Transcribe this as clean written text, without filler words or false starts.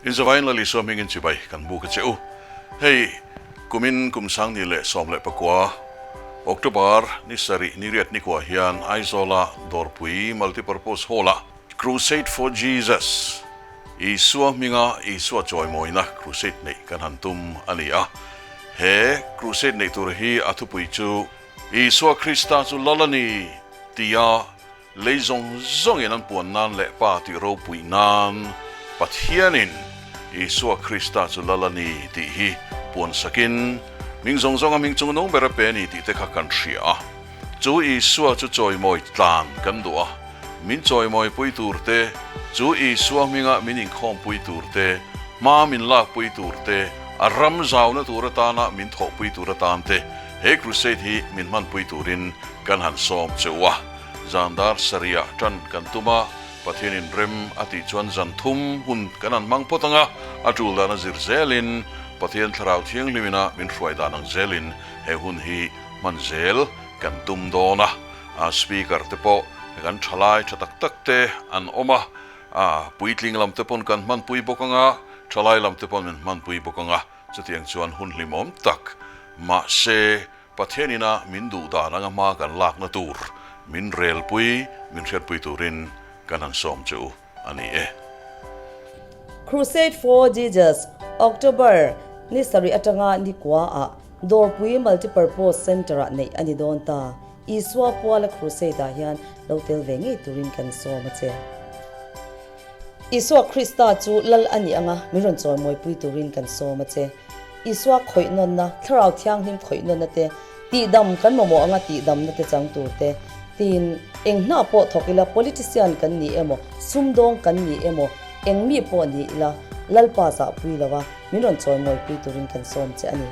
Inzavain Lal Isua hmingin chibai kan buk a che u. Hei kumin kum sangni leh 19 October ni sarih ni riat nikua hian Aizawla Dawrpui Multipurpose Hall-ah Crusade for Jesus, Isua hminga Isua chawimawina crusade neih kan han tum a ni a. He crusade neih tur hi a thupui chu Isua Krista chu Lal a ni tia Lei zawng zawngin an puan nan leh Pa tih ropui nan Pathianin Isua Krista chu Lal a ni tih hi puan sakin hming zawng zawnga hming chung nung ber a pe a ni tih te kha kan hria a. Chu Isua chu chawimawi tlan kan duh a, min chawimawi pui tur te, chu Isua hminga min inkhawmpui tur te, hma min lakpui tur te, a ram zauna tur atana min thawhpui tur atan te he crusade hi min hmanpui turin kan han sawm che u a. Zan dar sarihah tan kan tum a, Pathianin rem a tih chuan zan thum hun kan han hmang phawt ang a, a tul dan a zir zelin Pathian Thlarau Thianghlimina min hruai dan ang zelin he hun hi hman zel kan tum dawn a. Speaker te pawh kan thalai tha tak tak te an awm a, puitling lam te pawn kan hmanpui bawk ang a, thalai lam te pawn min hmanpui bawk ang a, chutiang chuan hun hlimawm tak mahse Pathianina min duh dan anga hma kan lakna tur min relpui, min hriatpui turin kan han sawm che u a ni e. Crusade for Jesus, October ni sarih atanga ni kua ah Dawrpui Multipurpose Centre ah neih a ni dawn ta. Isua Puala Crusade ah hian lo tel ve ngei turin kan sawm a che. Isua Krista chu Lal a nih anga min rawn chawimawi turin kan sawm a che. Isua khawih nawnna, Thlarau Thianghlim khawih nawnna te, tihdam kan mamawh anga tihdamna te chang tur te, tin, eng hna pawh thawk ila, politician kan ni emaw, sumdawng kan ni emaw, eng mi pawh ni ila, Lalpa zahpui lo a, min rawn chawimawi turin kan sawm che a ni.